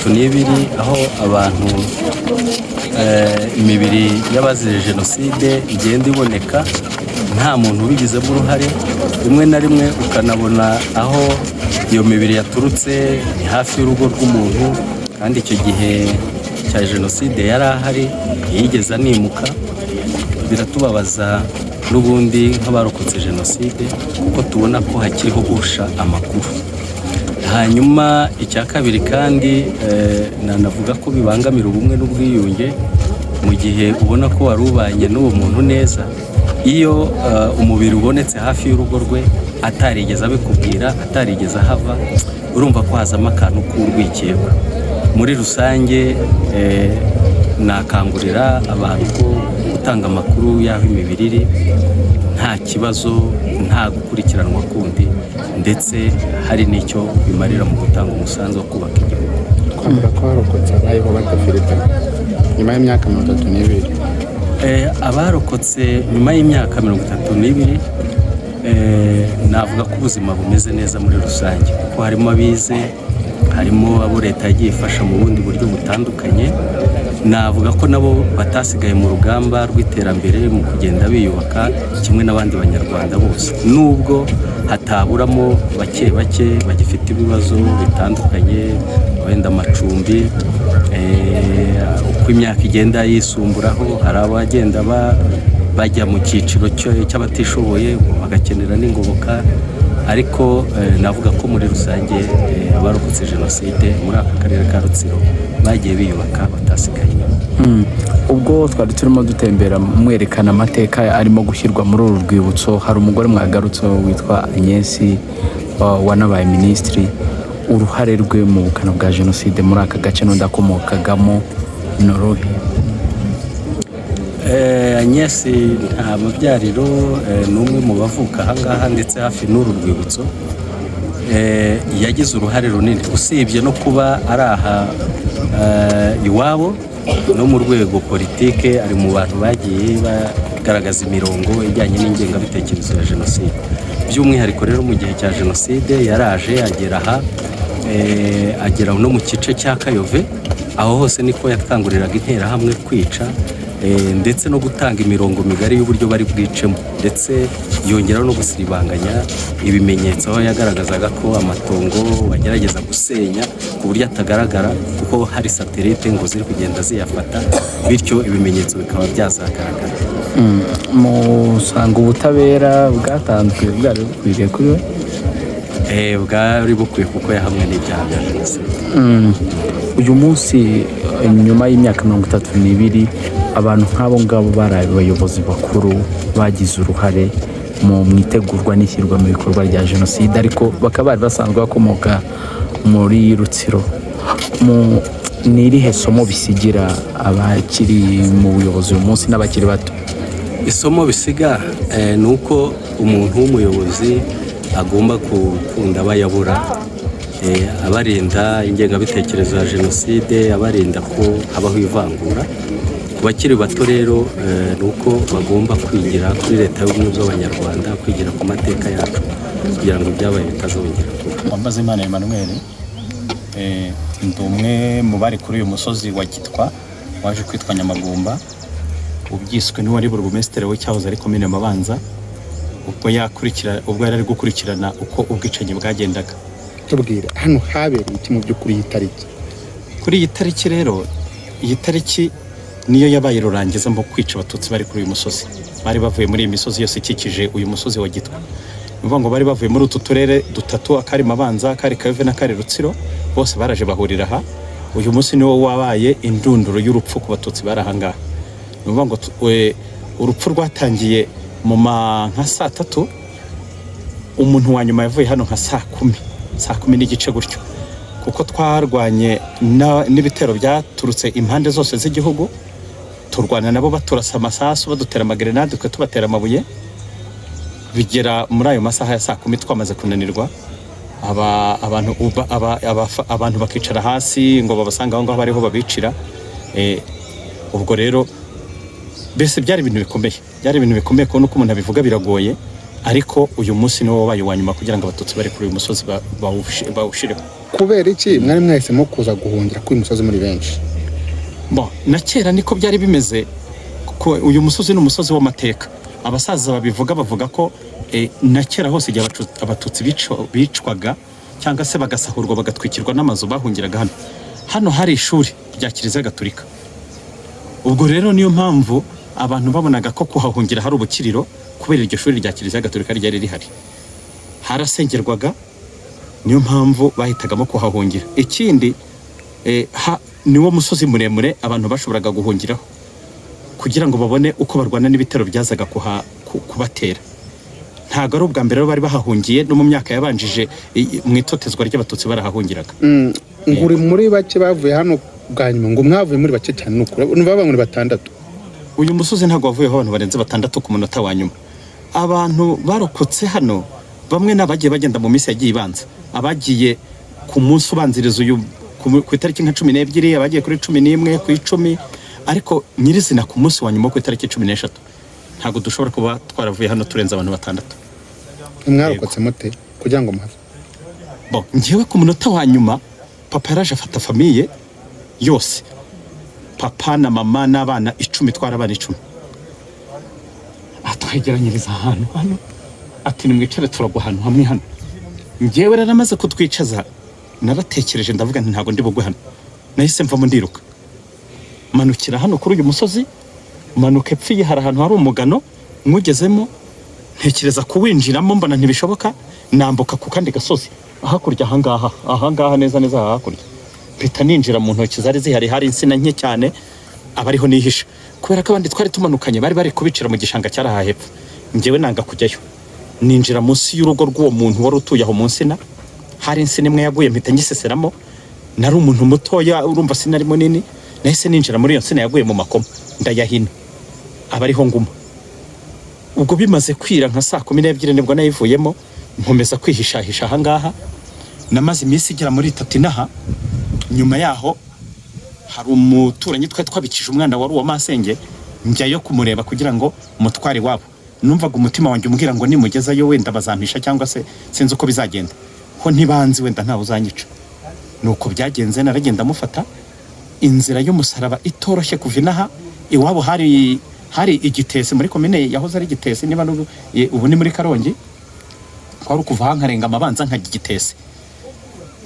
32 aho abantu imibiri y'abazize jenoside igenda iboneka nta muntu ubigizemo uruhare, rimwe na rimwe ukanabona aho iyo mibiri yaturutse ni hafi y'urugo rw'umuntu, kandi icyo gihe cya jenoside yari ahari, ntiyigeze animuka. Biratubabaza n'ubundi nk'abarokotse jenoside, kuko tubona ko hakiriho guhisha amakuru. Hanyuma icya kabiri kandi, nanavuga ko bibangamira ubumwe n'ubwiyunge. Mu gihe ubona ko wari ubanye n'uwo muntu neza, iyo umubiri ubonetse hafi y'urugo rwe atarigeze abikubwira, atarigeze ahava, urumva ko hazamo akantu k'urwikekwe. Muri rusange, nakangurira abantu ko gutanga amakuru y'aho imibiri iri nta kibazo, nta gukurikiranwa kundi, ndetse hari n'icyo bimarira mu gutanga umusanzu wo kubaka igihugu. Twavuga ko harokotse abayeho badafite nyuma y'imyaka 32? Abarokotse nyuma y'imyaka 32, navuga ko ubuzima bumeze neza muri rusange, kuko harimo abize, harimo abo leta yagiye ifasha mu bundi buryo butandukanye. Navuga ko nabo batasigaye mu rugamba rw'iterambere mu kugenda biyubaka kimwe n'abandi Banyarwanda bose, nubwo hataburamo bake bake bagifite ibibazo bitandukanye, wenda amacumbi. Uko imyaka igenda yisumburaho, hari abagenda bajya mu cyiciro cy'abatishoboye, bagakenera n'ingoboka. Ariko navuga ko muri rusange abarokotse jenoside muri aka karere ka Rutsiro bagiye biyubaka, batasigaye inyuma. Ubwo twari turimo dutembera mwerekana amateka arimo gushyirwa muri uru rwibutso, hari umugore mwagarutseho witwa Agnès, wanabaye minisitiri. Uruhare rwe mu bukana bwa jenoside muri aka gace n'undi akomokagamo ni uruhe? Agnès nta mubyariro, ni umwe mu bavuka ahangaha ndetse hafi n'uru rwibutso. Yagize uruhare runini, usibye no kuba ari aha iwabo, no mu rwego politike ari mu bantu bagiye bagaragaza imirongo ijyanye n'ingengabitekerezo ya jenoside. By'umwihariko rero mu gihe cya jenoside yaraje agera aha, agera no mu gice cya Kayove. Aho hose niko yakanguriraga Interahamwe kwica, ndetse no gutanga imirongo migari y'uburyo bari bwicemo, ndetse yongeraho no gusiribanganya ibimenyetso, aho yagaragazaga ko amatongo bagerageza gusenya ku buryo atagaragara, kuko hari satelite ngo ziri kugenda ziyafata, bityo ibimenyetso bikaba byazagaragara. Musanga ubutabera bwatanzwe bwari bukwiriye kuri we? Bwari bukwiye, kuko yahamwe n'ibyaha bya jenoside. Uyu munsi, nyuma y'imyaka 32, abantu nk'abo ngabo bari abayobozi bakuru bagize uruhare mu itegurwa n'ishyirwa mu bikorwa rya jenoside, ariko bakaba bari basanzwe bakomoka muri Rutsiro, ni irihe somo bisigira abakiri mu buyobozi uyu munsi n'abakiri bato? Isomo bisiga ni uko umuntu w'umuyobozi agomba gukunda abayabura, abarinda ingengabitekerezo ya jenoside, abarinda ko habaho ivangura. Ku bakiri bato rero, ni uko bagomba kwigira kuri Leta y'Ubumwe bw'Abanyarwanda, kwigira ku mateka yacu kugira ngo ibyabaye bitazongera kuba. Wambazimana Emmanuel, ndi umwe mu bari kuri uyu musozi wa Gitwa waje kwitwa Nyamagumba, ubyiswe n'uwari burugumesitiri w'icyahoze ari komine Mabanza, ubwo yari ari gukurikirana uko ubwicanyi bwagendaga. Tubwire, hano habereye iki mu by'ukuri iyi tariki? Kuri iyi tariki rero, iyi tariki niyo yabaye rurangiza mu kwica Abatutsi bari kuri uyu musozi. Bari bavuye muri iyi misozi yose ikikije uyu musozi wa Gitwa. Ni ukuvuga ngo bari bavuye muri utu turere dutatu, akari Mabanza, akari Kayove n'akari Rutsiro. Bose baraje bahurira aha. Uyu munsi niwo wabaye indunduro y'urupfu ku Batutsi bari aha ngaha. Ni ukuvuga ngo urupfu rwatangiye mu ma nka saa 3. Umuntu wa nyuma yavuye hano nka saa 10, saa 10 n'igice gutyo, kuko twarwanye n'ibitero byaturutse impande zose z'igihugu. Turwana nabo, baturasa amasasu, badutera amagerenade, twe tubatera amabuye, bigera muri ayo masaha ya saa 10 twamaze kunanirwa. Abantu bakicara hasi ngo babasanga aho ngaho bariho babicira. Ubwo rero mbese byari ibintu bikomeye, byari ibintu bikomeye. Kubona uko umuntu abivuga biragoye, ariko uyu munsi niwo wabaye uwa nyuma kugira ngo Abatutsi bari kuri uyu musozi bawushireho. Kubera iki mwari mwahisemo kuza guhungira kuri uyu musozi muri benshi? Bo, na kera niko byari bimeze, kuko uyu musozi ni umusozi w'amateka. Abasaza babivuga bavuga ko na kera hose igihe Abatutsi bicwaga cyangwa se bagasahurwa, bagatwikirwa n'amazu, bahungiraga hano. Hano hari ishuri rya Kiliziya Gatolika. Ubwo rero niyo mpamvu abantu babonaga ko kuhahungira hari ubukiriro, kubera iryo shuri rya Kiliziya Gatolika ryari rihari, harasengerwaga. Niyo mpamvu bahitagamo kuhahungira. Ikindi, niwo musozi muremure abantu bashoboraga guhungiraho kugira ngo babone uko barwana n'ibitero byazaga kubatera. Ntabwo ari ubwa mbere rero bari bahahungiye, no mu myaka yabanjije mu itotezwa ry'Abatutsi barahahungiraga. Ngo uri muri bake bavuye hano bwa nyuma, ngo mwavuye muri bake cyane, ni ukuri numva muri batandatu. Uyu musozi ntabwo wavuyeho abantu barenze batandatu ku munota wa nyuma. Abantu barokotse hano bamwe ni abagiye bagenda mu minsi yagiye ibanza, abagiye ku munsi ubanziriza uyu ku itariki nka 12, abagiye kuri 11, ku 10, ariko nyirizina ku munsi wa nyuma wo ku itariki 13 ntabwo dushobora kuba twaravuye hano turenze abantu batandatu. Mwarokotse mute kugira ngo muhave? Bon, njyewe ku munota wa nyuma papa yaraje afata famille yose, papa na mama n'abana 10, twari abana 10, atwegeranyiriza ahantu hano, ati: "Nimwicare, turagwa ahantu hamwe hano." Njyewe rero amaze kutwicaza naratekereje, ndavuga nti: "Ntabwo ndi bugwe hano." Nahise mvamo ndiruka, manukira hano kuri uyu musozi, manuka epfo iyi hari ahantu hari umugano, mwugezemo ntekereza kuwinjiramo mbona ntibishoboka, nambuka ku kandi gasozi hakurya ahangaha, ahangaha neza neza aha hakurya, mpita ninjira mu ntoki zari zihari, hari insina nke cyane, aba ariho nihisha, kubera ko abandi twari tumanukanye bari bari kubicira mu gishanga cyari aha hepfo. Njyewe nanga kujyayo, ninjira munsi y'urugo rw'uwo muntu wari utuye aho mu nsina. Hari insina imwe yaguye, mpita nyiseseramo. Nari umuntu mutoya, urumva sinari munini. Nahise ninjira muri iyo nsina yaguye mu makoma, ndayahina, aba ariho nguma. Ubwo bimaze kwira nka saa 12 nibwo nayivuyemo, nkomeza kwihishahisha ahangaha. Namaze iminsi igera muri itatu inaha. Nyuma yaho hari umuturanyi twari twabikije umwana wari uwa masenge, njyayo kumureba kugira ngo mutware iwabo. Numvaga umutima wanjye umbwira ngo nimugezayo wenda bazampisha, cyangwa se sinzi uko bizagenda, ho ntibanzi, wenda ntawe uzanyica. Nuko byagenze, naragenda mufata inzira y'umusaraba itoroshye kuva inaha iwabo. Hari Igitesi, muri komine yahoze ari Igitesi, niba n'ubu ubu ni muri Karongi. Kwari ukuva aha nkarenga Amabanza nkajya Igitesi.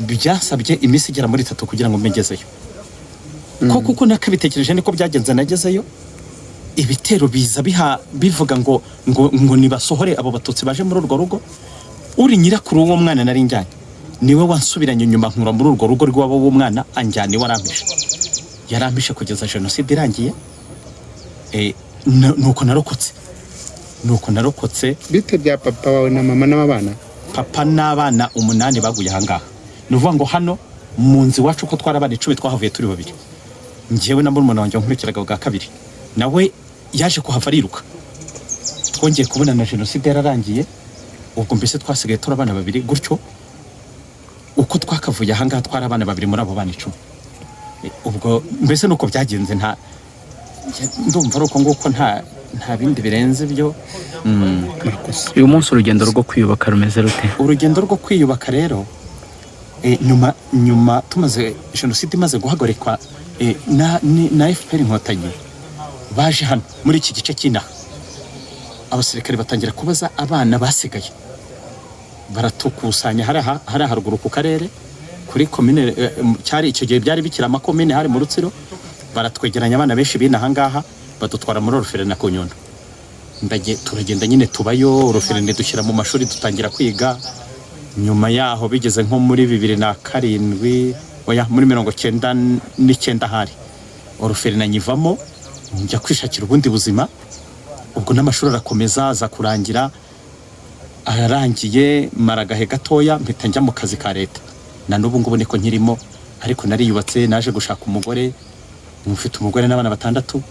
Byasabye iminsi igera muri itatu kugira ngo mbegezeyo ko kuko nakabitekereje niko byagenze. Nagezeyo ibitero biza biha bivuga ngo nibasohore abo Batutsi baje muri urwo rugo. Uri nyirakuru w'uwo mwana nari njyanye niwe wansubiranye inyuma, nkura muri urwo rugo rw'iwabo w'umwana, anjyana iwe, arampisha. Yarampishe kugeza jenoside irangiye. Nuko narokotse, nuko narokotse. Bite bya papa wawe na mama n'abana? Papa n'abana umunani baguye ahangaha. Ni ukuvuga ngo hano mu nzu iwacu ko twari abana 10, twahavuye turi babiri, njyewe na murumuna wanjye wankurikiraga bwa kabiri, nawe yaje kuhava ariruka. Twongeye kubona na jenoside yararangiye. Ubwo mbese twasigaye turi abana babiri gutyo. Uko twakavuye ahangaha twari abana babiri muri abo bana 10. Ubwo mbese nuko byagenze. Nta ndumva ari uko nguko, nta bindi birenze ibyo. Murakoze. Uyu munsi urugendo rwo kwiyubaka rumeze rute? Urugendo rwo kwiyubaka rero, nyuma tumaze jenoside imaze guhagarikwa, na FPR Inkotanyi baje hano muri iki gice cy'inaha, abasirikare batangira kubaza abana basigaye, baratukusanya hariya haruguru ku karere, kuri komine. Cyari icyo gihe byari bikiri amakomine, hari mu Rutsiro. Baratwegeranya abana benshi b'inaha ngaha, badutwara muri orphelinat ku Nyundo. Turagenda nyine tubayo, orphelinat dushyira mu mashuri, dutangira kwiga. Nyuma yaho bigeze nko muri 2007, oya, muri 99 hari orphelinat nyivamo, njya kwishakira ubundi buzima. Ubwo n'amashuri arakomeza, aza kurangira. Ararangiye mara agahe gatoya, mpita njya mu kazi ka leta, na n'ubu ngubu niko nkirimo. Ariko nariyubatse, naje gushaka umugore, mfite umugore n'abana batandatu.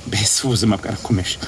Mbese ubuzima bwarakomeje.